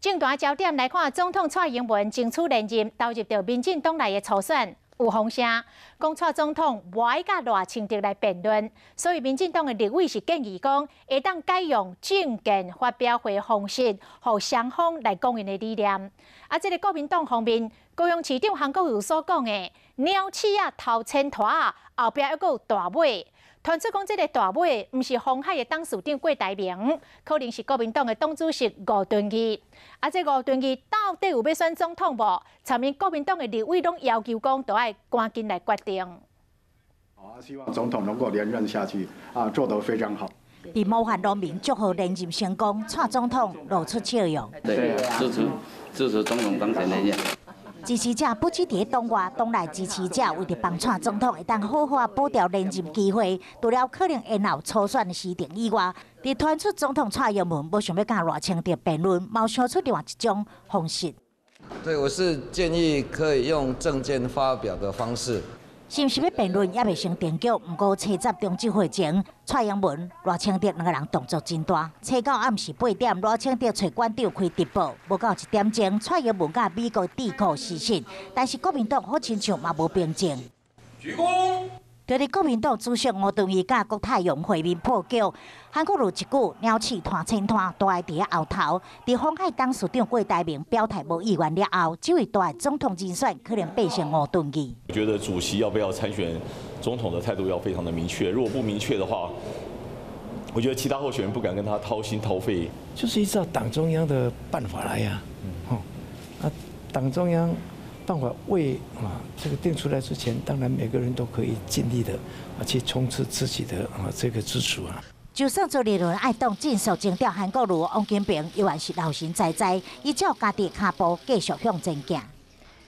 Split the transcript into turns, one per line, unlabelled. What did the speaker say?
政壇焦點來看，總統蔡英文爭取連任，投入著民進黨內的初選有風聲，講蔡總統無愛佮賴清德來辯論，所以民進黨的立委是建議講，會當改用政見發表會方式，予雙方來講𪜶的理念。啊，這个國民黨方面，高雄市長韓國瑜所講的鳥鼠仔頭前拖，後壁猶閣有大尾。傳出講，這个大尾毋是鴻海的董事長郭台銘，可能是國民黨的黨主席吳敦義。啊，這吳敦義到底有欲選總統無？尋日國民黨的立委攏要求講，都愛趕緊來決定。
好，希望總統能夠連任下去，啊，做得非常好。
佇武漢農民祝賀連任成功，蔡總統露出笑容。
對，支持支持總統當選連任。
支持者不止佇黨外，黨內支持者為著幫蔡總統會當好好保牢連任機會，除了可能延後初選的時程以外，佇傳出總統蔡英文無想欲佮賴清德辯論，嘛想出另外一種方式。
對，我是建議可以用政見發表的方式。
是毋是欲辯論猶未成定局，毋過初十中執會前，蔡英文、賴清德兩个人動作真大。初九暗時8點，賴清德揣館長開直播，無夠1點鐘，蔡英文佮美國智庫視訊，但是國民黨好親像嘛無平靜。
鞠躬。
就佇國民黨主席吳敦義佮郭台銘會面破局，韓國瑜一句鳥鼠拖前拖，大佇後頭。佇鴻海董事長郭台銘表態無意願了後，這位大總統人選可能變成吳敦義。
我覺得主席要不要參選總統的態度要非常的明確，如果不明確的話，我覺得其他候選人不敢跟他掏心掏肺。
就是依照黨中央的辦法來呀，哦，啊，黨中央辦法未啊這個定出來之前，當然每個人都可以盡力的啊去衝刺自己的啊這個支持啊。
就算朱立倫愛黨盡數徵調韓國瑜、王金平，猶原是老神在在，依照家己跤步繼續向前行。